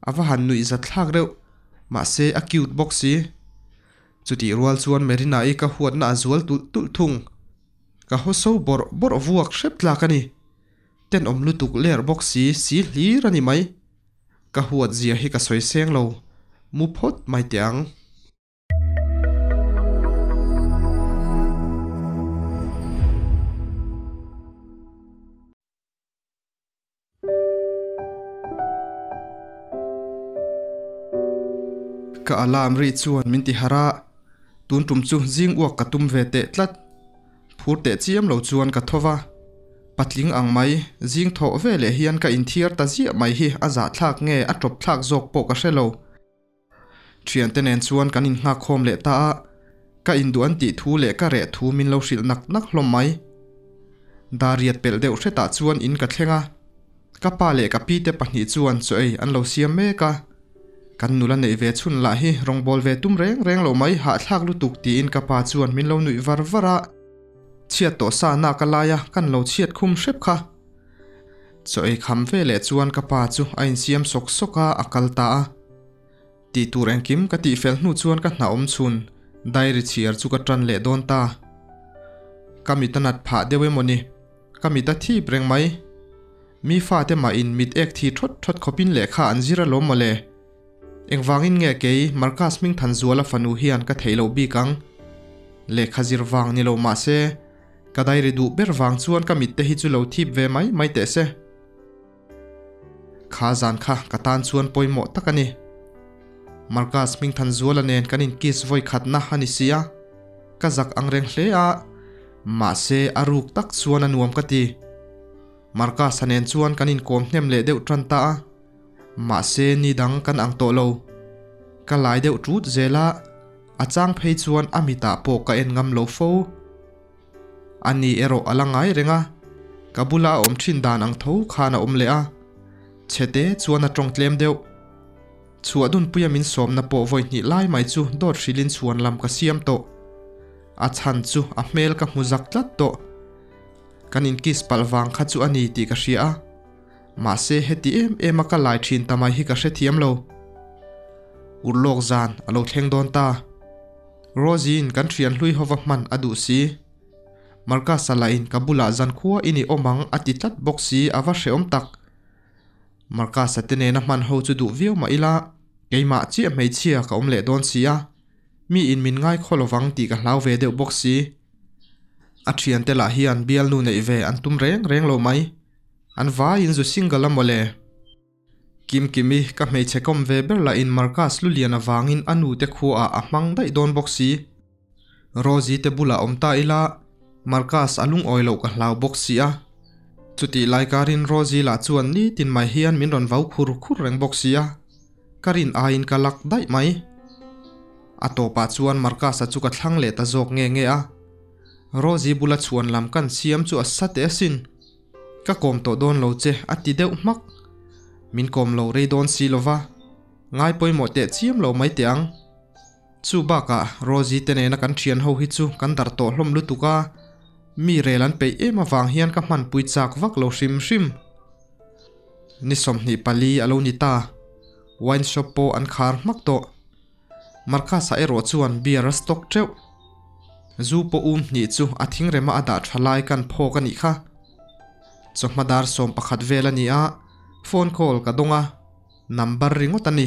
A va han nuih zat thlak reuh, mahse a cute bawk si. Chutih rual chuan Marina-i ka huatna a zual tulh tulh thung. Ka haw so bawrh bawrh vuak hrep tlak a ni. Tenawm lutuk ler bawk si si hlir a ni mai. Ka huat zia hi ka sawi seng lo, mu phawt mai teh ang. Ka alarm ri chuan min ti harh a, tun tum chu zing uak ka tum ve teh tlat. Phur teh chiam lo chuan ka tho va, patling ang mai, zing thawh ve leh hian ka inthiar ta ziah mai hi a zahthlak nge a tawp thlak zawk pawh ka hre lo. Thiante nen chuan kan innghak khawm leh ta a, ka induh an tih thu leh ka reh thu min lo hrilh nak nak hlawm mai. Dariat pelh deuh hretah chuan in ka thleng a, ka pa leh ka pite pahnih chuan chaw ei an lo siam mek a. Kan nula neih ve chhun lah hi rawngbâwl ve tum reng reng lo mai hahthlak lutuk tiin ka pa chuan min lo nuih var var a. Chhiat tawh sa nak a lai a, kan lo chhiat khum hrep kha. Chaw ei kham ve leh chuan ka pa chu a insiam sawk sawk a, a kal ta a. Tih tur engkim ka tih fel hnu chuan ka hna awm chhun diary chhiar chu ka tan leh dawn ta. Ka mit a nat phah deuh emaw ni? Ka mit a thip reng mai. Mi fate mah in mit ek thi thawt thawt khawpin lehkha an zir alawm mawle. Engvangin nge kei Marcus Hmingthanzuala fanu hian ka theih loh bik ang? Lehkha zir vang ni lo mahse, ka diary duh ber vang chuan ka mit te hi chu lo thip ve mai mai teh se. Kha zan kha ka tan chuan pawimawh tak a ni. Marcus Hmingthanzuala nen kan in kiss vawi khatna a ni si a, ka zak ang reng hle a, mahse a ruk tak chuan a nuam ka ti. Marcus-a nen chuan kan inkawm hnem leh deuh tan ta a, mahse ni dang kan ang tawh lo. Ka lai deuh tut zel a, a chang phei chuan a mitah pawh ka en ngam lo fo. A ni erawh a la ngai reng a, ka bula a awm thin dan ang tho khan a awm leh a, chhete chuan a tawng tlem deuh. Chhuah dunpuia min sawmna pawh vawi hnih lai mai chu dawt hrilhin chhuan lam ka siam tawh. A chhan chu a hmel ka hmu zak tlat tawh. Kan in kiss palh vang kha chu a ni tih ka hria a, mahse heti em em a ka lai thin ta mai hi ka hrethiam lo. Urlawk zan a lo thleng dawn ta. Rosie-in kan thian hlui hova hman a duh si. Marcus-a lahin ka bulah zan khua i ni awm ang a ti tlat bawk si a va hreawm tak. Marcus-a te nena hman ho chu duh viau mah ila keimah chiah hmeichhia ka awm leh dawn si a, mi in min ngai khaw lovang tih ka hlau ve deuh bawk si. A thiante lah hian bialnu neih ve an tum reng reng lo mai. An vaiin zu single a mawle. Kimkimi ka hmeichhe kawm ve ber lahin Marcus Lulian avangin a nu te khuaah a hmang daih dawn bawk si. Rosie te bulah awm ta ila Marcus a lungawi loh ka hlau bawk si a. Chutih lai karin Rosie lah chuan nitin mai hian min rawn vau khur khur reng bawk si a. Ka rin aiin ka lak daih mai. A tawpah chuan Marcus-a chu ka thlang leh ta zawk nge nge a. Rosie bula chhuan lam kan siam chu a sa teh asin. Ka kawm tawh dawn lo che a ti deuh hmak. Min kawm lo rei dawn si lova, ngai pawimawh teh chiam lo mai teh ang. Chu bakah Rosie te nena kan thian ho hi chu kan darh tawh hlawm lutuk a, mi rel an peih em avang hian ka hmanpui chak vak lo hrim hrim. Ni 24 a lo ni ta, wine shop pawh an khar hmak tawh. Marcus-a erawh chuan beer a stock teuh. Zu pawh um hnih chu a thingrema a dah tha lai kan phawk a nih kha. Chawhma dar 11 vel a ni a, phone call ka dawng a, number ringawt a ni.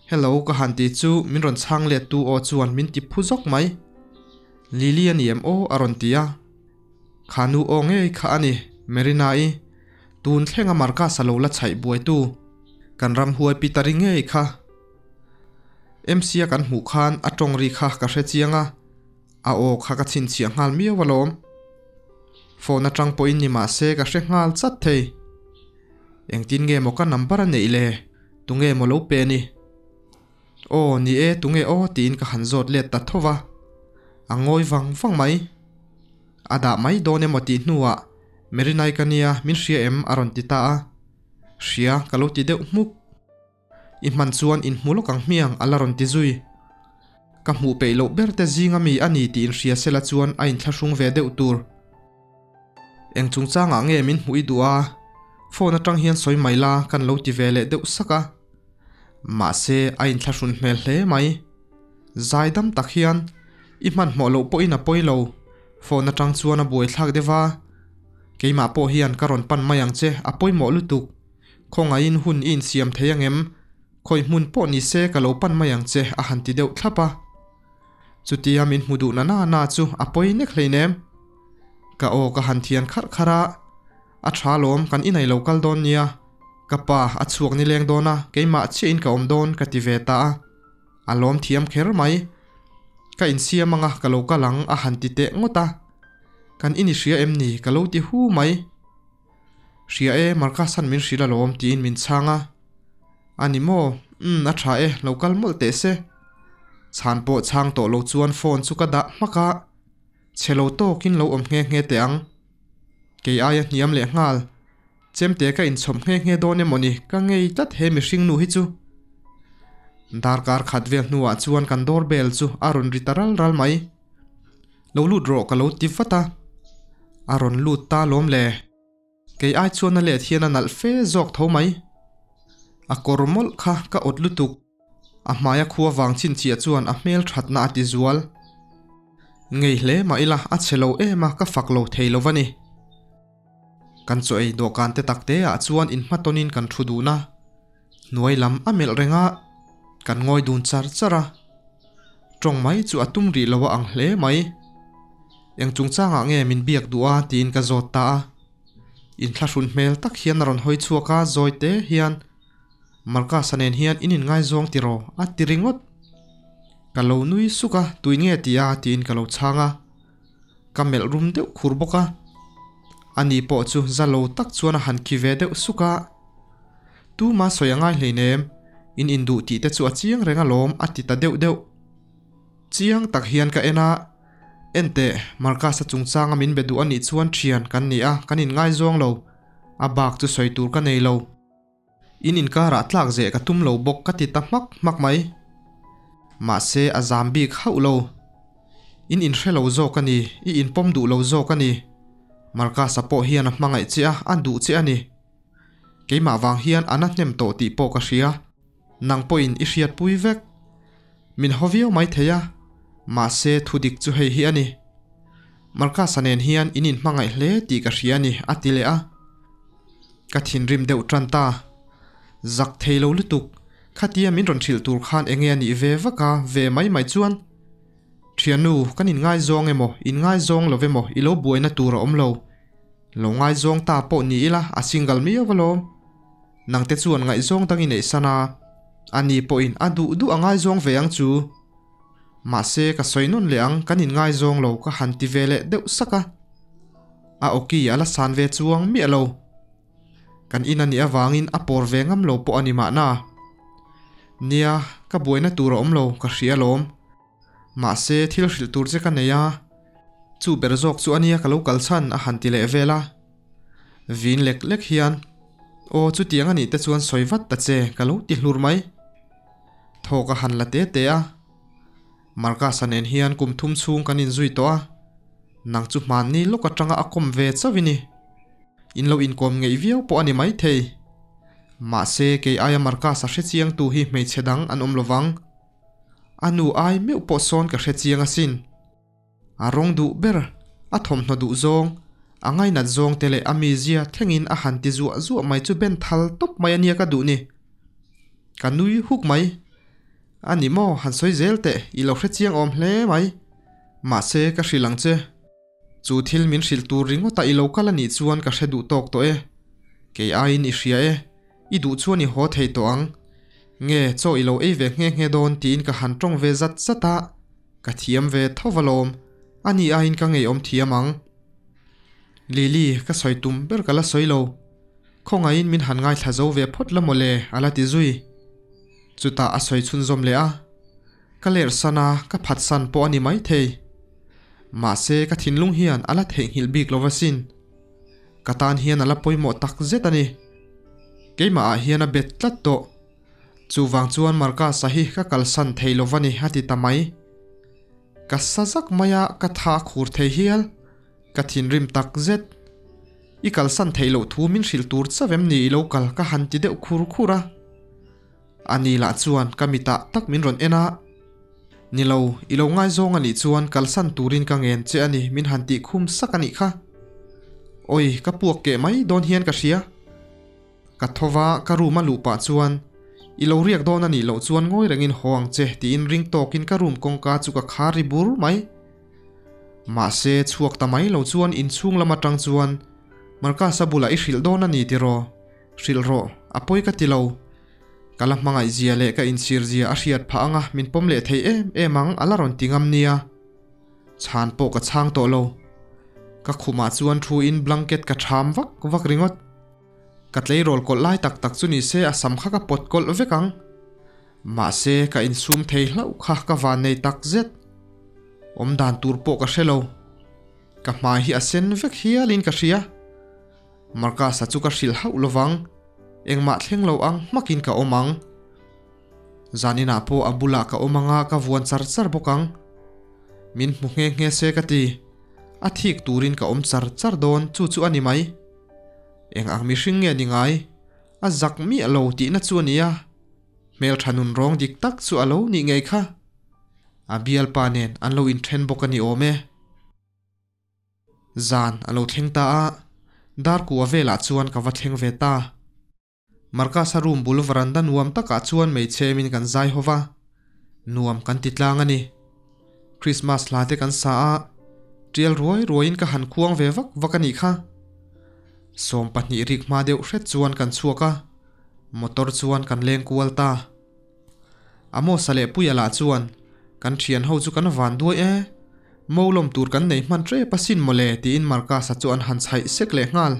Hello ka han ti chu min rawn chhang let tu aw chuan min ti phu zawk mai. Lily a ni em aw a rawn ti a. Kha nu aw ngei kha a ni, Marina-i. Tun thlenga Marcus-a lo la chhaih buaitu. Kan ramhuai Peter-i ngei kha. MC-a kan hmuh khan a tawng ri kha ka hre chiang a, a aw kha ka chhinchhiah nghal miau alawm. Phone atang pawhin ni mah se ka hre nghal chat thei. Engtin nge maw ka number a neih le? Tunge maw lo pe ni? Aw, ni e, tunge aw tiin ka han zawt let ta tho va. A ngawi vang vang mai. A dah mai dawn emaw tih hnuah Merinai ka nia, min hria em? a rawn ti ta a. Hria ka lo ti deuh hmuk. I hman chuan in hmu lawk ang hmiang a la rawn ti zui. Ka hmuh peih loh ber te zinga mi a ni tih inhria sela chuan a inthlahrung ve deuh tur. Eng chungchangah nge min hmuh i duh a? Phone atang hian sawi mai la kan lo ti ve leh deuh sak a. Mahse a inthlahrun hmel hle mai. Zaidam tak hian i hmanhmawh loh pawhin a pawi lo, phone atang chuan a buaithlak deuh a. Keimah pawh hian ka rawn pan mai ang che, a pawimawh lutuk. Khawngaihin hun i insiam thei angem? Khawi hmun pawh ni se ka lo pan mai ang che a han ti deuh thlap a. Chutia min hmu duh na na na chu a pawi nek hleinem. Ka aw ka han thian kharh kharh a, A tha lawm kan inei lo kal dawn nia, ka pa a chhuak nileng dawn a, keimah chiahin ka awm dawn ka ti ve ta a. A lawm thiam kher mai. Ka insiam anga ka lo kal ang a han ti teh ngawt a. Kan ini hria em ni ka lo ti hu mai. Hria e, Marcus-a'n min hrilh alawm tiin min chhang a. A ni maw? Umm, a tha e, lo kal mawlh teh se. Chhan pawh chhang tawh lo chuan phone chu ka dah hmak a, chhe lo tawkin lo awm nghe nghe teh ang. Kei aia hniam leh nghal. Chemte ka inchhawp nghe nghe dawn emaw ni, ka ngei tlat he mihring nu hi chu. Darkar khat vel hnuah chuan kan door bell chu a rawn ri ta ral ral mai. Lo lut rawh ka lo ti vat a, a rawn lut ta lawm le. Kei ai chuan a let hian a nalh fe zawk tho mai. A kawr mawlh kha ka awt lutuk. A hmaia khua vang chhinchhiah chuan a hmel thatna a ti zual. Ngei hle mah ila a chhe lo em a ka fak lo thei lo va ni. Kan chaw ei dawhkan te tak te ah chuan inhmatawnin kan thu dun a. Hnuai lam a melh reng a, kan ngawi dun char char a. Tawng mai chu a tum rih lo a ang hle mai. Eng chungchangah nge min biak duh a tiin ka zawt ta a. Inthlahrun hmel tak hian a rawn hawi chhuak a, zawi te hian Marcus-a nen hian in inngaizawng tiraw a ti ringawt. Ka lo nui suk a, tuin nge ti a tiin ka lo chhang a. Ka melh rum deuh khur bawk a. Ani pawh chu za lo tak chuan a han khi ve deuh suk a. Tuma sawi a ngai hleinem, in induh tih te chu a chiang reng alawm a ti ta deuh deuh. Chiang tak hian ka en a, Enteh, Marcus-a chungchanga min be duh anih chuan thian kan ni a, kan inngaizawng lo. A bak chu sawi tur ka nei lo. In inkarah tlak zeh ka tum lo bawk ka ti ta hmak hmak mai. Mahse a zam bik hauh lo. In inhre lo zawk a ni, i inpawm duh lo zawk a ni. Marcus-a pawh hian a hmangaih che a, a duh che a ni. Keimah vang hian a na hnem tawh tih pawh ka hria. Nang pawhin i hriatpui vek. Min haw viau mai thei a, mahse thu dik chu hei hi a ni. Marcus-a nen hian in inhmangaih hle tih ka hria a ni, a ti leh a. Ka thinrim deuh tan ta. Zak thei lo lutuk, khatia min rawn hrilh tur khan enge a nih ve vak a, ve mai mai chuan. Thiannu, kan inngaizawng emaw, inngaizawng lo emaw i lo buaina tur a awm lo. Lo ngaizawng ta pawh ni ila a single miau alawm. Nangte chuan ngaihzawng dang i neih san a, ani pawhin a duh duh a ngaizawng ve ang chu. Mahse ka sawi nawn leh ang kan inngaizawng lo ka han ti ve leh deuh sak a. A awki a la san ve chuang miah lo. Kan in a nih avangin a pawr ve ngam lo pawh a ni mahna. Nia, ka buaina tur a awm lo ka hria alawm. Mahse thil hrilh tur che ka nei a, chu ber zawk chu ania ka lo kal chhan a han ti leh vel a. Vin lek lek hian, Aw chutiang anih te chuan sawi vat ta che ka lo ti hlur mai. Thawk a han la te te a. Marcus-a nen hian kum thum chhung kan inzui tawh a, nang chu hmanni lawk atanga a kawm ve chauh i ni. In lo inkawm ngeih viau pawh a ni maithei. Mahse kei aia Marcus-a hrechiangtu hi hmeichhe dang an awm lovang. A nu ai meuh pawh sawn ka hre chiang asin. A rawng duh ber, a thawmhnaw duh zawng, a ngainat zawng te leh a mizia thlengin a han ti zuah zuah mai chu ben thal tawp mai ania ka duh ni. Ka nui huk mai. A ni maw, han sawi zel teh, i lo hre chiang awm hle mai. Mahse, ka hrilh ang che. Chu thil min hrilh tur ringawta i lo kal a nih chuan ka hre duh tawk tawh e. Kei aiin i hria e, i duh chuan i haw thei tawh ang. Nge, chaw i lo ei ve nghe nghe dawn tiin ka han tawng ve zat zat a, ka thiam ve tho va lawm, ani aiin ka ngeiawm thiam ang. Lily, ka sawi tum ber ka la sawi lo. Khawngaihin min han ngaithla zo ve phawt la mawle, a la ti zui. Chutah a sawi chhunzawm leh a. Ka lerh san a, ka phat san pawh a ni maithei. Mahse, ka thinlung hian a la theihnghilh bik lo asin. Ka tan hian a la pawimawh tak zet a ni. Keimahah hian a bet tlat tawh. Chuvang chuan Marcus-a hi ka kalsan thei lo va ni a ti ta mai. Ka sa zak mai a, ka tha a khur thei hial. Ka thinrim tak zet. I kalsan theih loh thu min hrilh tur chauh em ni i lo kal ka han ti deuh khur khur a. Ani lah chuan ka mitah tak min rawn en a, Ni lo, i lo ngaizawng a nih chuan kalsan turin ka ngen che a ni min han tih khum sak a nih kha. Awi, ka puak keh mai dawn hian ka hria. Ka tho va, ka room a luh pah chuan, I lo riak dawn a nih loh chuan ngawi rengin haw ang che tiin ring tawkin ka room kawngka chu ka khar ri bur mai. Mahse, chhuak ta mai lo chuan inchhung lam atang chuan Marcus-a bulah i hrilh dawn a ni tiraw? Hrilh rawh, a pawi ka ti lo. Ka la hmangaih zia leh ka inchhir zia a hriat phah anga min pawm leh thei em em ang a la rawn ti ngam nia. Chhan pawh ka chhang tawh lo. Ka khumah chuan thu in blanket ka ṭham vak vak ringawt. Ka tleirawl kawlh lai tak tak chu ni se a sam kha ka pawt kawlh vek ang. Mahse ka insum thei hlauh kha ka van nei tak zet. Awm dan tur pawh ka hre lo. Ka hmai hi a sen vek hialin ka hria. Marcus-a chu ka hrilh hauh lovang, engmah thleng lo ang hmakin ka awm ang. Zaninah pawh a bulah ka awm anga ka vuan char char bawk ang. Min hmu nghe nghe se ka ti, a thik turin ka awm char char dawn chu chu a ni mai. Eng ang mihring nge ni ngai, a zak miah lo tihna chu a nia, hmeltha nun rawng dik tak chu a lo nih ngei kha. A bialpa nen an lo inthen bawk a ni awm e. Zan a lo thleng ta a, dar kua velah chuan ka va thleng ve ta. Marcus-a room bul veranda nuam takah chuan hmeichhe-min kan zai ho va, nuam kan ti tlang a ni. Christmas hla te kan sa a, tial ruai ruaiin ka han khuang ve vak vak a nih kha. 20 rik hma deuh hret chuan kan chhuak a, motor chuan kan leng kual ta. Amos-a leh Puia lah chuan, Kan thian ho chu kan van duai e, mo lawm tur kan nei hman tep asin mawle tiin Marcus-a chu an han chhaih sek leh nghal.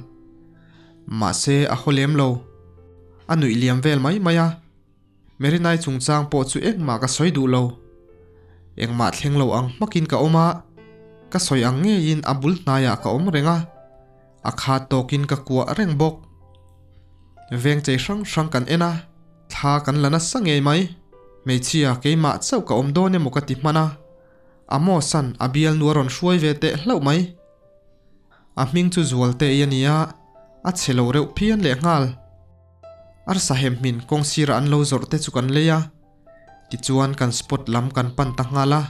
Mahse a haw lem lo. A nuih liam vel mai mai a. Merinai chungchang pawh chu engmah ka sawi duh lo. Engmah thleng lo ang hmakin ka awm a, ka sawi ang ngeiin a bul hnaiah ka awm reng a. A khat tawkin ka kuah reng bawk. Veng chei hrang hrang kan en a, thla kan la nasa ngei mai. Hmeichhia keimah chauh ka awm dawn emaw ka ti hman a, Amos-a'n a bialnu a rawn hruai ve teh hlauh mai. A hming chu Zualtei a ni a, a chhe lo reuh phian lehnghal. Arsa hem hmin kawng sirah an lo zawrh te chu kan lei a, tichuan kan spot lam kan pan ta nghal a.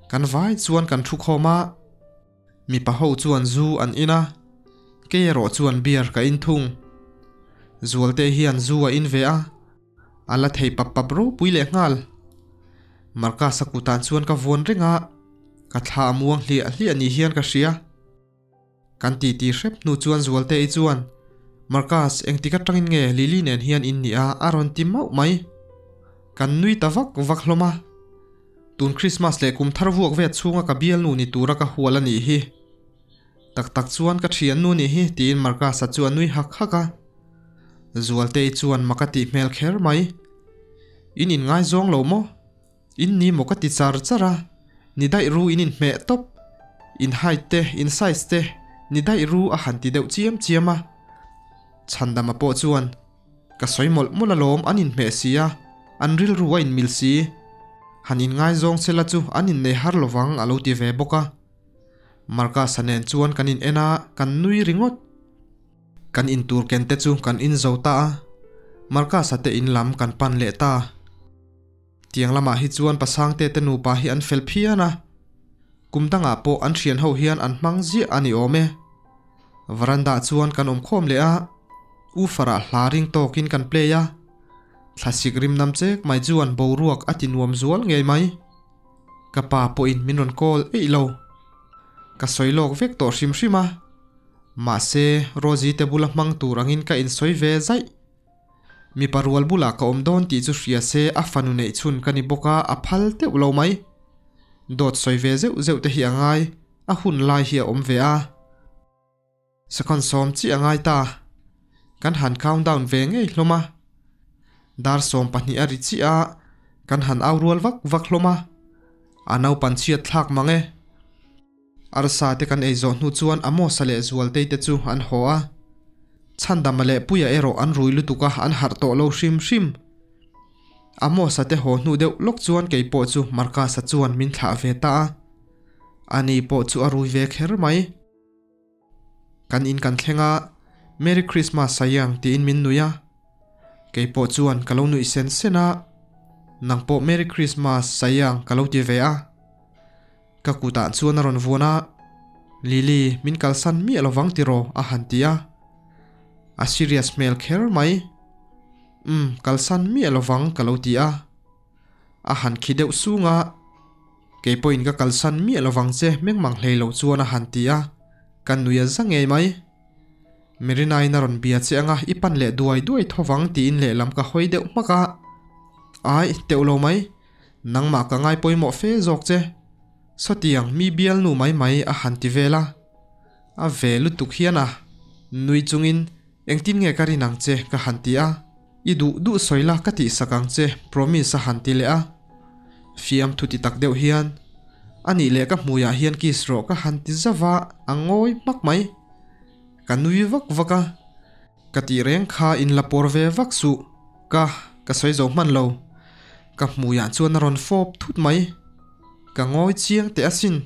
Kan vai chuan kan thu khawm a. Mipa ho chuan zu an in a, kei erawh chuan beer ka in thung. Zualte hian zu a in ve a, a la thei pap pap ropui leh nghal. Marcus-a kutan chuan ka vuan reng a, ka thla a muang hliah hliah ni hian ka hria. Kan titi hrep hnu chuan Zualte-i chuan, Marcus, engtik atangin nge Lily nen hian in nih a? a rawn ti mauh mai. Kan nui ta vak vak hlawm a. Tun Christmas leh kum thar vuak vet chhunga ka bialnu ni tura ka hual a nih hi. Tak tak chuan ka thiannu nih hi tiin Marcus-a chu a nui hak hak a. Zualtei chuan mak a tih hmel kher mai. In inngaizawng lo maw? In ni maw ka ti char char a, ni daih ru in inhmeh tawp. In height te, in size te, ni daih ru a han ti deuh chiam chiam a. Chhandama pawh chuan. Ka sawi mawlh mawlh alawm an inhmeh si a, an rilru a inmil si. Han inngaizawng che la chu an innei har lovang a lo ti ve bawk a. Marcus-a nen chuan kan in en a, kan nui ringawt. Kan intur ken te chu kan in zo ta a, Marcus-a te in lam kan pan leh ta. Tiang lamah hi chuan Pasangte te nupa hi an fel phian a, kum dangah pawh an thian ho hian an hmang ziah a ni awm e. Veranda chuan kan awm khawm leh a, woofer ah hla ring tawkin kan play a, thlasik rim nam chek mai chuan boruak a ti nuam zual ngei mai. Ka pa pawhin min rawn call eih lo. Ka sawi lawk vek tawh hrim hrim a, mahse Rosie te bula hmang tur angin ka insawi ve zaih. Mipa rual bulah ka awm dawn tih chu hria se a fanu neih chhun ka ni bawk a, a phal teuh lo mai. Dawt sawi ve zeuh zeuh te hi a ngai, a hun lai hi a awm ve a. Second sawm chiah a ngai ta. Kan han count down ve ngei hlawm a. Dar 12 a ri chiah a, kan han au rual vak vak hlawm a. A naupan chhiat thlak mang e. Arsa te kan ei zawh hnu chuan Amos-a leh Zualtei te chu an haw a. Chhandama leh Puia erawh an rui lutuk a, an harh tawh lo hrim hrim. Amos-a te haw hnu deuh lawk chuan kei pawh chu Marcus-a chuan min thlah ve ta a. Ani pawh chu a rui ve kher mai. Kan in kan thleng a, Merry Christmas Sayang tiin min nui a. Keipawh chuan ka lo nuih sen sen a, Nang pawh Merry Christmas Sayang ka lo ti ve a. Ka kutah chuan a rawn vuan a, Lily, min kalsan miah lovang tiraw? a han ti a. A serious hmel kher mai. Umm, kalsan miah lovang ka lo ti a. A han khi deuh sung a, Kei pawhin ka kalsan miah lovang che mengmang hlei lo chuan a han ti a, ka nui a za ngei mai. Marina-in a rawn bia che anga i pan leh duai duai thovang tiin lehlam ka hawi deuh hmak a. Ai, teuh lo mai. Nangmah ka ngai pawimawh fe zawk che. Sawtiang mi bialnu mai mai a han ti vel a. A ve lutuk hian a nui chungin engtin nge ka rin ang che ka han ti a. I duh duh sawi la ka tihsak ang che promise a han ti leh a. Fiam thu ti tak deuh hian a nih leh ka hmuiah hian kiss rawh ka han ti zauh a, a ngawi hmak mai. Ka nui vak vak a. Ka tih reng kha in la pawr ve vak suh. Ka, ka sawi zo hman lo. Ka hmuiah chuan a rawn fawp thut mai. Ka ngawi chiang teh asin.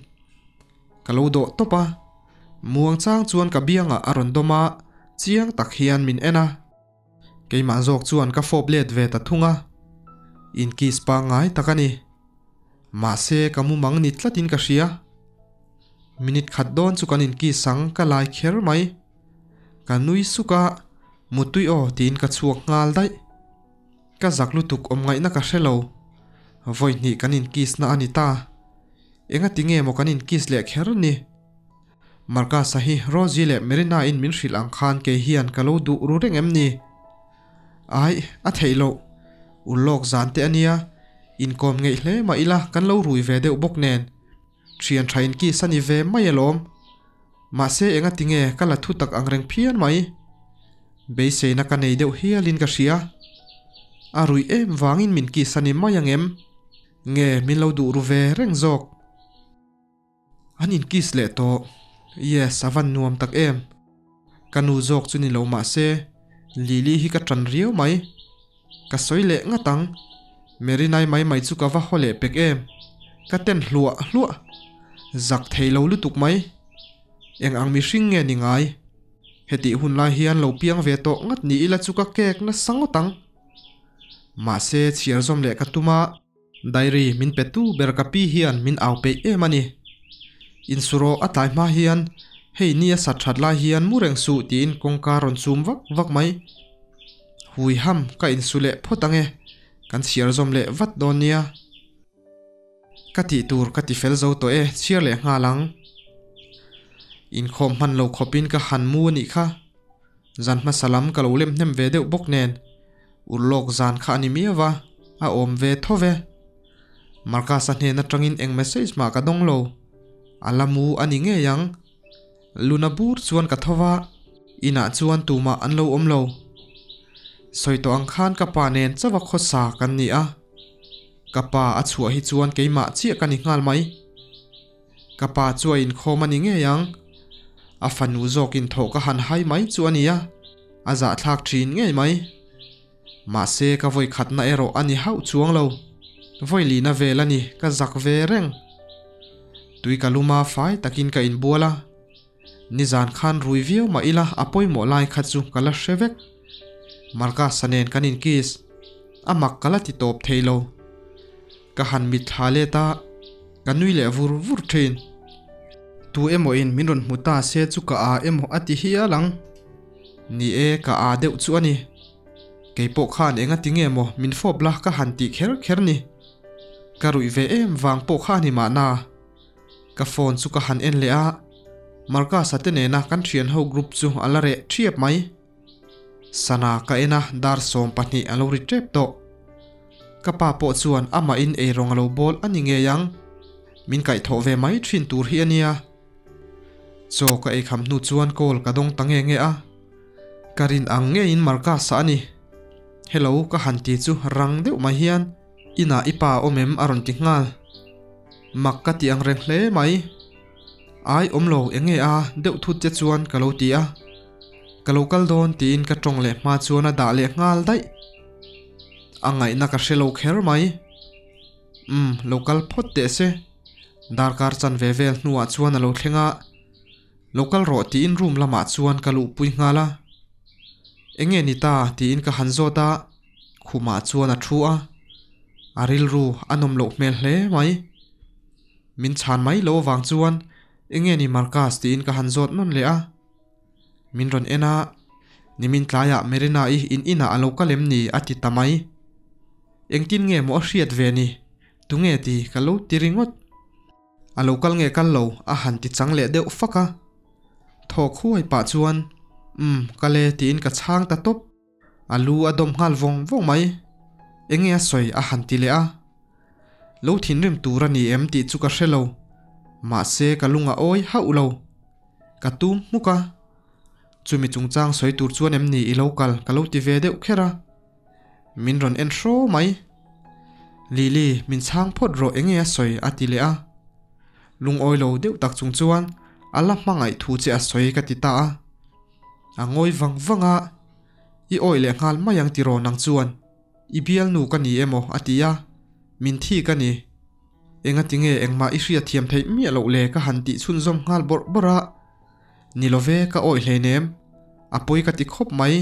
Ka lo dawh tawp a. Muang chang chuan ka biangah a rawn dawm a, chiang tak hian min en a. Keimah zawk chuan ka fawp let ve ta thung a. In kiss pangngai tak a ni. Mahse ka mumang ni tlatin ka hria. Minute khat dawn chu kan in kiss ang ka lai kher mai. Ka nui suk a, Mutui aw tiin ka chhuak nghal daih. Ka zak lutuk awm ngaihna ka hre lo. Vawi hnih kan in kiss na a ni ta. Engati nge maw kan in kiss leh kher ni? Marcus-a hi Rosie leh Marina-in min hrilh ang khan kei hian ka lo duh ru reng em ni? Aih, a theih loh. Ulawk zan te a nia, inkawm ngeih hle mah ila kan lo rui ve deuh bawk nen. Thian tha inkiss a ni ve mai alawm. Mahse engati nge ka la thu tak ang reng phian mai. Beiseina ka nei deuh hialin ka hria. A ruih em vangin min kiss a ni mai ang em? Nge min lo duh ru ve reng zawk? An in kiss leh tawh. Yes, a van nuam tak em. Ka nu zawk chu ni lo mah se, Lily hi ka tan riau mai. Ka sawi leh ngat ang. Merinai mai mai chu ka va haw leh pek em. Ka ten hluah hluah. Zak thei lo lutuk mai. Eng ang mihring nge ni ngai? Hetih hun lai hian lo piang ve tawh ngat ni ila chu ka kek nasa ngawt ang. Mahse, chhiar zawm leh ka tum a. Diary min pe tu ber ka pi hian min au peih em a ni. Insurawh a tlai hma hian hei ni a sat that lai hian mu reng suh tiin kawngka rawn chum vak vak mai. Hui ham ka insu leh phawt ang e, kan chhiar zawm leh vat dawn nia. Ka tih tur ka ti fel zo tawh e, chhiar leh nghal ang. Inkhawm hman lo khawpin ka han mu a nih kha. Zan hmasa lam ka lo lem hnem ve deuh bawk nen Urlawk zan kha a ni miau a, a awm ve tho ve. Marcus-a hnen atangin eng message mah ka dawng lo. A la mu a ni ngei ang. Luna bur chuan ka tho va, inah chuan tumah an lo awm lo. Sawi tawh ang khan ka pa nen chauha khawsa kan ni a. Ka pa a chhuah hi chuan keimah chiah ka ni nghal mai. Ka pa chu a inkhawm a ni ngei ang. A fanu zawkin thawh ka han hai mai chu a nia, a zahthlak thin ngei mai. Mahse ka vawi khatna erawh a ni hauh chuang lo. Vawi lina vel a ni, ka zak ve reng. Tui ka luma fai takin ka inbual a. Nizan khan rui viau mah ila a pawimawh lai kha chu ka la hre vek. Marcus-a nen kan inkiss. A mak ka la ti tawp thei lo. Ka han mitthla let a, ka nui leh vur vur thin. Tu emaw in min rawn hmu ta se chu ka â emaw a ti hial ang. Ni e, ka â deuh chu a ni. Kei pawh khan enga ti nge maw min fawp la ka han tih kher kher ni. Ka ruih ve em vang pawh kha a ni mahna. Ka phone chu ka han en leh a, Marcus-a te nena kan thian ho group chu a la reh thiap mai. Sana ka en a, dar 20 a lo ri tep tawh. Ka pa pawh chuan amah in eirawng a lo bawl a ni ngei ang. Min kaihthawh ve mai thin tur hi a nia. Chaw ka eikham hnu chuan call ka dawng ta nge nge a. Ka rin ang ngeiin Marcus-a a ni. Hello ka han ti chu rang deuh mai hian Inah i pa awm em a rawn ti nghal. Mak ka ti ang reng hle mai. Ai awm lo eng nge a deuh thut che chuan ka lo ti a. Ka lo kal dawn tiin ka tawng leh hma chuan a dah leh nghal daih. A ngaihna ka hre lo kher mai. Umm lo kal phawt teh se. Darkar chanve vel hnuah chuan a lo thleng a. Lo kal rawh tiin room lamah chuan ka luhpui nghal a. Eng nge ni ta tiin ka han zawt a. Khumah chuan a thu a, a rilru a nawm loh hmel hle mai. Min chhan mai lo avang chuan enge ni Marcus tiin ka han zawt nawn leh a. Min rawn en a, nimin tlaiah Marina-i in inah a lo kal em ni a ti ta mai. Engtin nge maw a hriat ve ni? Tunge ti ka lo ti ringawt. A lo kal nge kal lo a han ti chang leh deuh fak a. Thawk huai pah chuan, Umm, kal e tiin ka chhang ta tawp. A lu a dawm nghal vawng vawng mai. Enge a sawi a han ti leh a. Lo thinrim tur a ni em tih chu ka hre lo. Mahse ka lung a awi hauh lo. Ka tum hmuk a. Chumi chungchang sawi tur chuan em ni i lo kal ka lo ti ve deuh kher a. Min rawn en hraw mai. Lily, min chhang phawt rawh enge a sawi a ti leh a. Lungawi lo deuh tak chung chuan a la hmangaih thu che a sawi ka ti ta a. A ngawi vang vang a, I awih leh nghal mai ang tiraw nang chuan i bialnu ka ni emaw a ti a, min thi ka ni. Engati nge engmah i hriat thiam theih miah loh le ka han tih chhunzawm nghal bawrh bawrh a. Ni lo ve ka awih hleinem, a pawi ka ti khawp mai.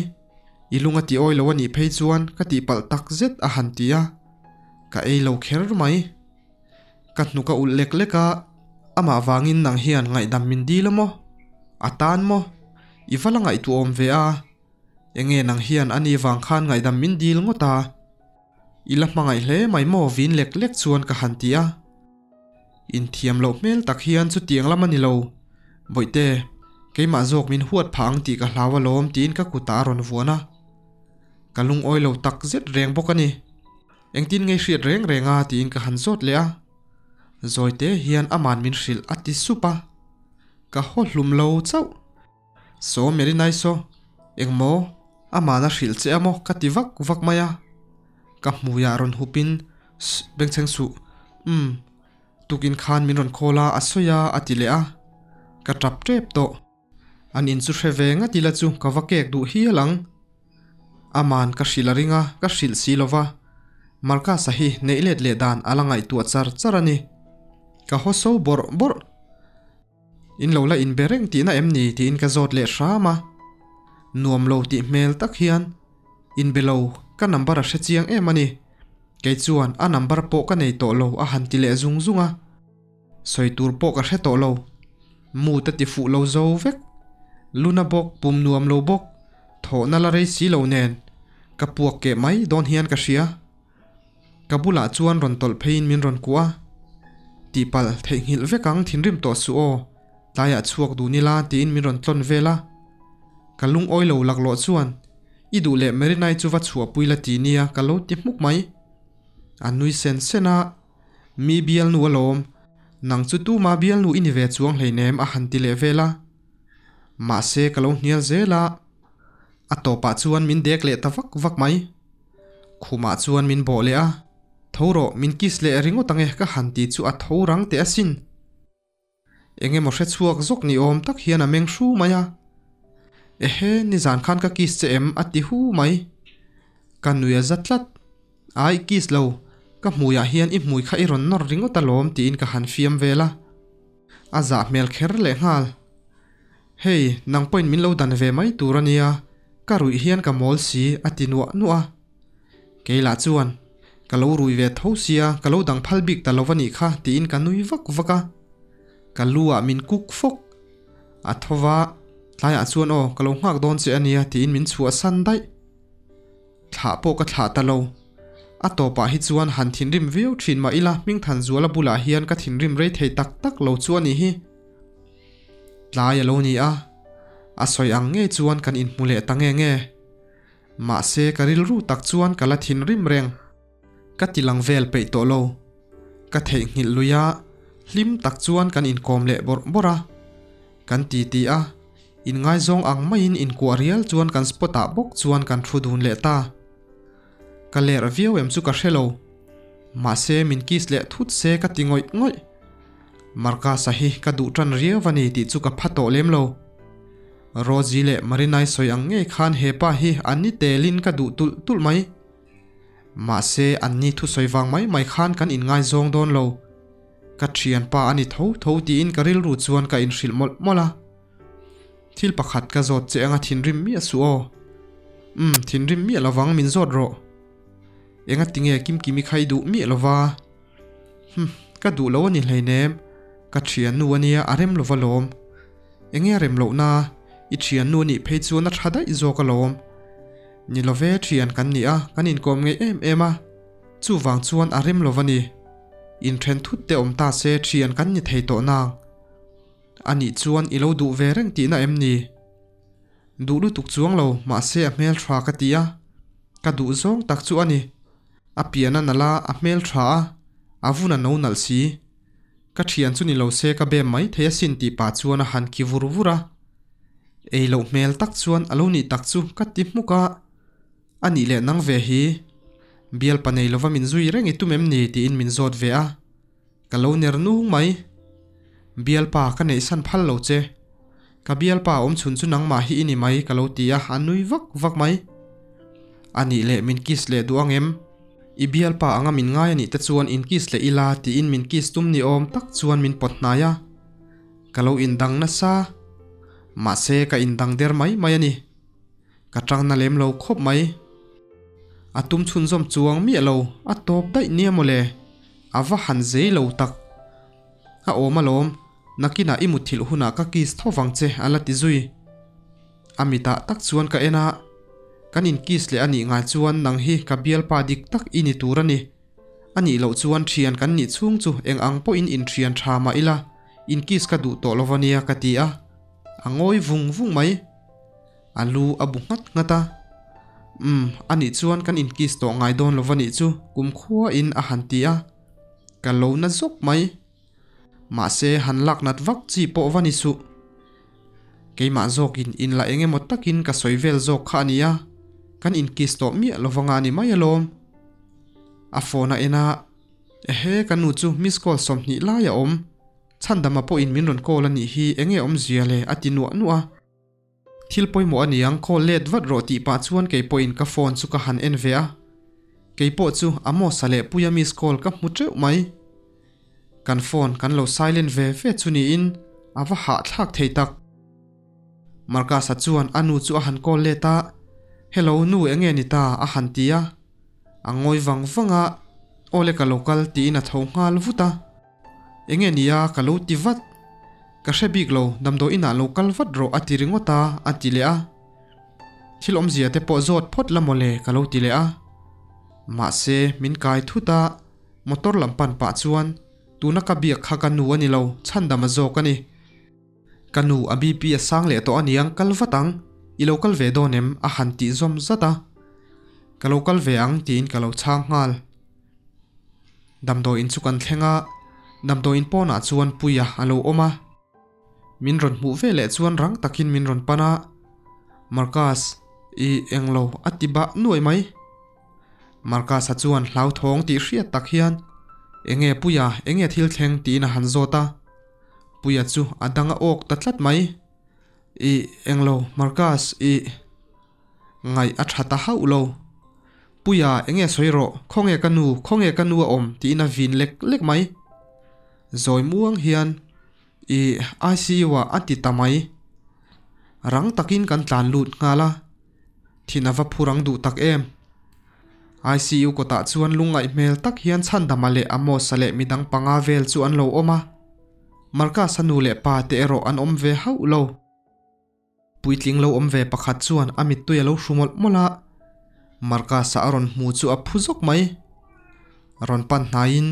I lung a ti awi lo a nih phei chuan ka tihpalh tak zet a han ti a, ka ei lo kher mai. Ka hnuk a ulh lek lek a, amah vangin nang hian ngaihdam min dil a maw? A tan maw? I va la ngaihtuahawm ve a, enge nang hian ani vang khan ngaihdam min dil ngawt a? I la hmangaih hle mai maw vin lek lek chuan ka han ti a. Inthiam loh hmel tak hian chutiang lam a ni lo. Bawihte, keimah zawk min huat phah ang tih ka hlau alawm tiin ka kutah a rawn vuan a. Ka lungawi lo tak zet reng bawk a ni. Engtin ngei hriat reng reng a tiin ka han zawt leh a. Zawite hian aman min hrilh a ti sup a. Ka haw hlum lo chauh. Saw Merinai saw, engmaw amana hrilh che a maw ka ti vak vak mai a. Ka hmuiah rawn hupin Shh bengchheng suh, umm tukin khan min rawn call a a sawi a a ti leh a. Ka tap tep tawh. An in chu hre ve ngat ila chu ka va kek duh hial ang. Aman ka hrilh a ring a, ka hrilh si lo va. Marcus-a hi neih let leh dan a la ngaihtuah char char a ni. Ka haw so bawrh bawrh. In lo la inbe reng tihna em ni tiin ka zawt leh hram a. Nuam lo tih hmel tak hian inbe lo ka number a hre chiang em a ni. Kei chuan a number pawh ka nei tawh lo a han ti leh zung zung a. Sawi tur pawh ka hre tawh lo. Mood a ti fuh lo zo vek. Luna bawk pum nuam lo bawk thawhna la rei si lo nen ka puak keh mai dawn hian ka hria. Ka bulah chuan rawn tawlh pheiin min rawn kuah a, Tihpalh theihnghilh vek ang thinrim tawh suh aw, tlaiah chhuak dun ila tiin min rawn tlawn vel a. Ka lungawi lo laklawh chuan, I duh leh Marinai chu va chhuahpui la ti nia ka lo ti hmuk mai. A nui sen sen a, Mi bialnu alawm, nang chu tuma bialnu i ni ve chuang hleinem a han ti leh vel a. Mahse ka lo hnial zel a, a tawpah chuan min dek leh ta vak vak mai. Khumah chuan min bawh leh a, Tho rawh, min kiss leh ringawt ange ka han ti chu a tho rang teh asin. Eng emaw hre chhuak zawk ni awm tak hian a meng hru mai a. Ehe, nizan khan ka kiss che em? a ti hu mai. Ka nui a za tlat. Ai, kiss lo, ka hmuiah hian i hmui kha i rawn nawr ringawt alawm tiin ka han fiam vel a. A zah hmel kher leh nghal. Hei, nang pawhin min lo dan ve mai tur a nia, ka ruih hian ka mawl si, a ti nuah nuah a. Kei lah chuan, Ka lo rui ve tho sia, ka lo dang phal bik ta lo va nih kha, tiin ka nui vak vak a. Ka lu ah min kuk fawk. A tho va, tlaiah chuan aw, ka lo nghak dawn che a nia, tiin min chhuahsan daih. Thlah pawh ka thlah ta lo. A tawpah hi chuan han thinrim viau thin mah ila Hmingthanzuala bulah hian ka thinrim rei thei tak tak lo chu a nih hi. Tlai a lo ni a, a sawi ang ngei chuan kan inhmu leh ta nge nge. Mahse ka rilru tak chuan ka la thinrim reng. Ka ti lang vel peih tawh lo. Ka theihnghilh lui a, hlim tak chuan kan inkawm leh bawrh bawrh a. Kan ti ti a, inngaizawng ang maiin inkuah rial chuan kan spot ah bawk chuan kan thu dun leh ta. Ka lerh viau em chu ka hre lo. Mahse min kiss leh thut se ka ti ngawih ngawih. Marcus-a hi ka duh tan riau a ni tih chu ka pha tawh lem lo. Rosie leh Marinai sawi ang ngei khan he pa hi an ni telin ka duh tulh tulh mai. Mahse an ni thusawi vang mai mai khan kan inngaizawng dawn lo. Ka thianpa a ni tho tho tiin ka rilru chuan ka inhrilh mawlh mawlh a. Thil pakhat ka zawt che anga thinrim miah suh aw. Umm thinrim miah lovang min zawt rawh. Enga tinge Kimkimi kha i duh miah lova? Humm, ka duh lo a ni hleinem. Ka thiannu a nia, a rem lova lawm. Enge a rem lohna? I thiannu a nih phei chuan a tha daih zawk alawm. Ni love thian kan ni a, kan inkawm ngei em em a. Chuvang chuan a rem lova ni. Inthen thut te awm ta se thian kan ni thei tawh nang. A nih chuan i lo duh ve reng tihna em ni? Duh lutuk chuang lo, mahse a hmel tha ka ti a. Ka duh zawng tak chu a ni. A pian a nalh a, a hmel tha a, a vun a no nalh si. Ka thian chu ni lo se ka bem mai thei asin tih pah chuan a han khi vur vur a. Ei loh hmel tak chuan a lo nih tak chu ka ti hmuk a. A nih leh nang ve hi. Bialpa nei lova min zui reng i tum em ni tiin min zawt ve a. Ka lo ner nung mai. Bialpa ka neih san phal lo che. Ka bialpa awm chhun chu nangmah hi i ni mai ka lo ti a, a nui vak vak mai. A nih leh min kiss leh duh ang em? I bialpa anga min ngai a nih te chuan in kiss leh ila tiin min kiss tum ni awm tak chuan min pawt hnai a. Ka lo indang nasa. Mahse ka indang der mai mai a ni. Ka tangna lem lo khawp mai. A tum chhunzawm chuang miah lo, a tawp daih nia mawle. A va han zei lo tak. A awm alawm, nakinah i mutthilh hunah ka kiss tho vang che a la ti zui. A mitah tak chuan ka en a, kan in kiss leh a nih ngai chuan nang hi ka bialpa dik tak i ni tur a ni. A nih loh chuan thian kan nih chhung chu eng ang pawhin inthian tha mah ila, in kiss ka duh tawh lo va nia ka ti a. A ngawi vung vung mai. A lu a bu nghat nghat a. Umm, a nih chuan kan in kiss tawh ngai dawn lo va nih chu kumkhua in a han ti a. Ka lo na zawk mai. Mahse han lak nat vak chi pawh va ni suh. Keimah zawkin in la eng emaw takin ka sawi vel zawk kha a nia. Kan in kiss tawh miah lo vanga a ni mai alawm. A phone a en a, Ehe ka nu chu miss call 20 lai a awm. Chhandama pawhin min rawn call a nih hi enge awmzia le a ti nuah nuah a. Thil pawimawh a niang, call let vat rawh tih pah chuan kei pawhin ka phone chu ka han en ve a. Kei pawh chu Amos-a leh Puia miss call ka hmu teuh mai. Kan phone kan lo silent ve ve chu niin a va hahthlak thei tak. Marcus-a chuan a nu chu a han call let a, Hello nu enge ni ta? a han ti a. A ngawi vang vang a, Awle ka lo kal tiin a tho nghal vut a. Enge nia ka lo ti vat. Ka hre bik lo, damdawi inah lo kal vat rawh a ti ringawt a, a ti leh a. Thil awmzia te pawh zawt phawt la mawle ka lo ti leh a. Mahse, min kai thut a, motor lam pan pah chuan, Tuna ka biak kha ka nu a ni lo, chhandam a zawk a ni. Ka nu a BP a sang leh tawh aniang kal vat ang, i lo kal ve dawn em? a han tih zawm zat a. Ka lo kal ve ang tiin ka lo chhang nghal. Damdawiin chu kan thleng a, damdawiin pawnah chuan Puia a lo awm a. Min rawn hmuh ve leh chuan rang takin min rawn pan a, Marcus, i englo a ti bah nuai mai. Marcus-a chuan hlauthawng tih hriat tak hian, Enge Puia, enge thil thleng tiin a han zawt a. Puia chu a dang a awk ta tlat mai. I englo Marcus, i. Ngaih a tha ta hauh lo. Puia, enge sawi rawh, khawnge ka nu, khawnge ka nu a awm tiin a vin lek lek mai. Zawi muang hian i ICU ah a ti ta mai. Rang takin kan tlan lut nghal a, thin a va phu rang duh tak em. ICU kawtah chuan lungngaih hmel tak hian Chhandama leh Amos-a leh midang panga vel chu an lo awm a. Marcus-a nu leh pa te erawh an awm ve hauh lo. Puitling lo awm ve pakhat chuan a mittui a lo hru mawlh mawlh a, Marcus-a a rawn hmu chu a phu zawk mai. Rawn pan hnaiin,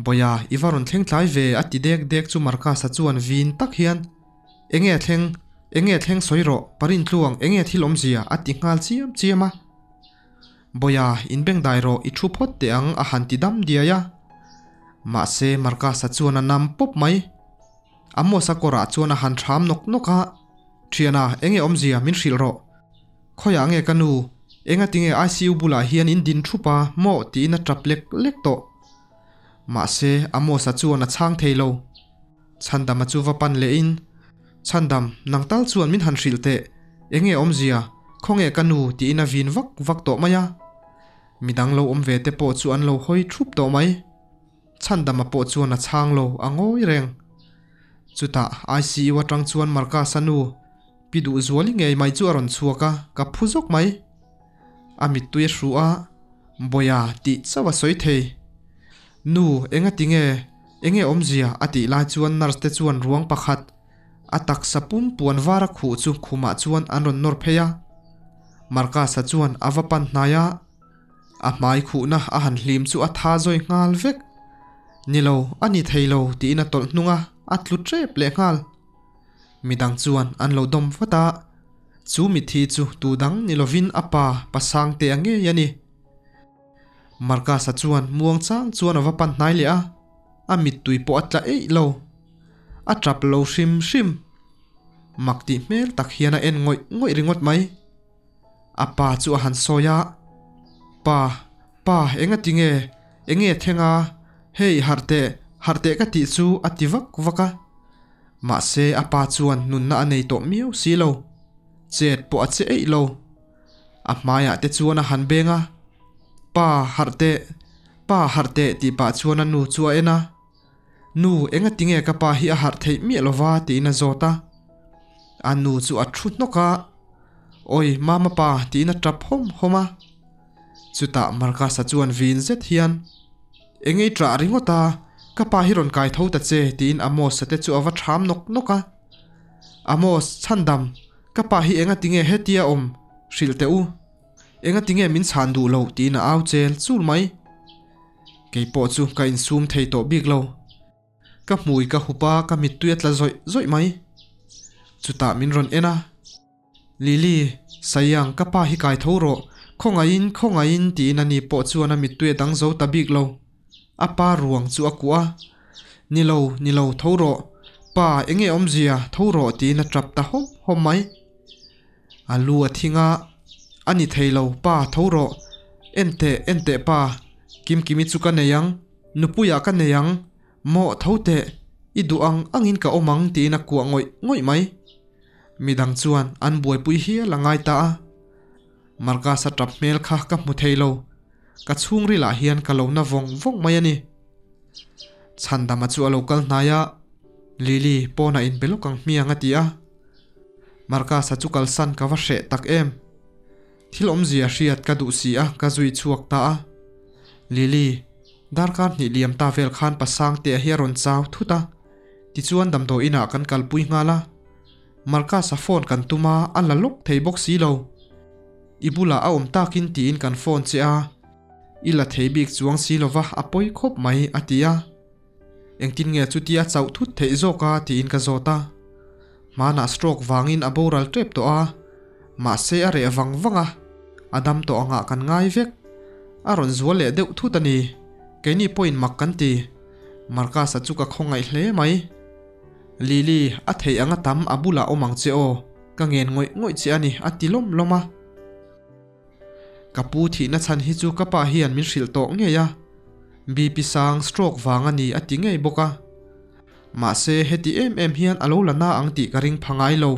Bawia, i va rawn thleng tlai ve a ti dek dek chu Marcus-a chuan vin tak hian, Enge a thleng? Enge a thleng sawi rawh, Parintluang, enge thil awmzia? a ti nghal chiam chiam a. Bawia, inbengdai rawh, i thu phawt teh ang a han ti dam diai a. Mahse, Marcus-a chuan a nam pawp mai. Amos-a kawrah chuan a han thram nawk nawk a, Thiana, enge awmzia min hrilh rawh. Khawiah nge ka nu? Engatinge ICU bulah hian in din thup a maw tiin a tap lek lek tawh. Mahse, Amos-a chuan a chhang thei lo. Chhandama chu va pan lehin, Chhandam, nang tal chuan min han hrilh teh. Enge awmzia? Khawnge ka nu? tiin a vin vak vak tawh mai a. Midang lo awm ve te pawh chu an lo hawi thup tawh mai. Chhandama pawh chuan a chhang lo, a ngawi reng. Chutah ICU atang chuan Marcus-a nu, Pi Duhzuali ngei mai chu a rawn chhuak a, ka phu zawk mai. A mittui a hru a, Bawiha tih chauh a sawi thei. Nu, enga tinge? Enge awmzia? a tih lai chuan nurse te chuan ruang pakhat a taksa pum puan var a khuh chu khumah chuan an rawn nawr phei a. Marcus-a chuan a va pan hnai a, a hmai khuhna a han hlim chu a tha zawi nghal vek. Ni lo, a ni thei lo tiin a tawlh hnung a, a tlu tep leh nghal. Midang chuan an lo dawm vat a, chu mitthi chu tu dang ni lovin a pa Pasangtea ngei a ni. Marcus-a chuan muang chang chuan a va pan hnai leh a, a mittui pawh a tla eih lo. A tap lo hrim hrim. Mak tih hmel tak hian a en ngawih ngawih ringawt mai. A pa chu a han sawi a, Pa, pa, enga tinge, enge thleng a, hei harh teh, harh teh ka tih chu a ti vak vak a. Mahse a pa chuan nunna a nei tawh miau si lo. Chet pawh a che eih lo. A hmaiah te chuan a han beng a, Pa, harh teh, pa, harh teh tih pah chuan a nu chu a en a. Nu, enga tinge ka pa hi a harh theih miah lova tiin a zawt a. A nu chu a thu hnawk a, Awi, mama pa tiin a tap hawm hawm a. Chutah Marcus-a chuan vin zet hian, Engei ṭah ringawt a, ka pa hi rawn kai tho ta che tiin Amos-a te chu a va ṭham nawk nawk a. Amos, chhandam, ka pa hi enga tinge hetia awm hrilh teh u. Enga tinge min chhan duh loh tiin a au chel chul mai. Kei pawh chu ka insum thei tawh bik lo. Ka hmui ka hup a, ka mittui a tla zawih zawih mai. Chutah min rawn en a. Lily, Sayang, ka pa hi kai tho rawh. Khawngaihin, khawngaihin tiin ani pawh chuan a mittui a dang zo ta bik lo. A pa ruang chu a kuah a. Ni lo, ni lo, tho rawh. Pa, enge awmzia, tho rawh tiin a tap ta hawm hawm mai. A lu a thing a, A ni thei lo, pa, tho rawh. En teh, en teh pa, Kimkimi chu ka nei ang, nupuiah ka nei ang, mawh tho teh, i duh ang angin ka awm ang tiin a kuah ngawih ngawih mai. Midang chuan an buaipui hial a ngai ta a. Marcus-a tap hmel kha ka hmu thei lo, ka chhungrilah hian ka lo na vawng vawng mai a ni. Chhandama chu a lo kal hnai a, Lily, pawnah inbe lawk ang hmiang a ti a. Marcus-a chu kalsan ka va hreh tak em. Thil awmzia hriat ka duh si a, ka zui chhuak ta a. Lily, darkar hnih liam ta vel khan Pasangtea hi a rawn chau thut a, tichuan damdawi inah kan kalpui nghal a. Marcus-a phone kan tum a, a la lawk thei bawk si lo. I bulah a awm takin tiin kan phone che a, i la thei bik chuang si lova a pawi khawp mai, a ti a. Engtin nge chutia chauh thut theih zawk a tiin ka zawt a. Hmanah stroke vangin a boral tep tawh a, mahse a reh vang vang a, a dam tawh angah kan ngai vek. A rawn zual leh deuh thut a ni, keini pawhin mak kan ti. Marcus-a chu ka khawngaih hle mai. Lily, a theih anga tam a bulah awm ang che aw, ka ngen ngawih ngawih che a ni a ti lawm lawm a. Ka pu thihna chhan hi chu ka pa hian min hrilh tawh ngei a, BP sang stroke vang a ni a ti ngei bawk a. Mahse heti em em hian a lo la na ang tih ka ring pha ngai lo.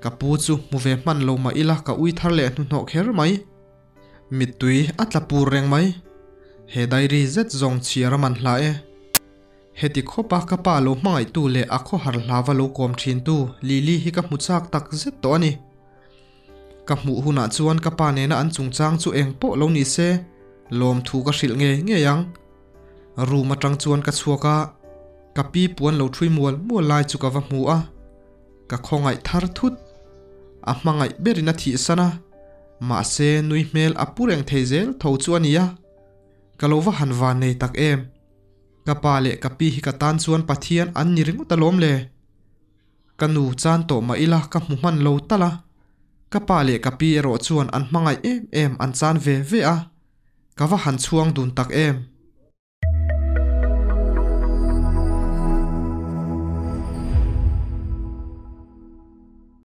Ka pu chu hmu ve hman lo mah ila ka ui thar leh hnuhnawh kher mai. Mittui a tla pur reng mai. He diary zet zawng chhiar a man hla e. Heti khawpa ka pa lo hmangaihtu leh a khawhar hlava lo kawm thintu Lily hi ka hmu chak tak zet tawh a ni. Ka hmuh hunah chuan ka pa nena an chungchang chu eng pawh lo ni se, lawmthu ka hrilh ngei ngei ang. Room atang chuan ka chhuak a, ka pi puan lo thui mual mual lai chu ka va hmu a, ka khawngaih thar thut. A hmangaih berin a thihsan a, mahse nui hmel a pu reng thei zel tho chu a ni a, ka lo va han van nei tak em. Ka pa leh ka pi hi ka tan chuan Pathian an ni ringawt alawm le. Ka nu chan tawh mah ila ka hmu hman lo tal a, ka pa leh ka pi erawh chuan an hmangaih em em an chan ve ve a, ka va han chhuang dun tak em.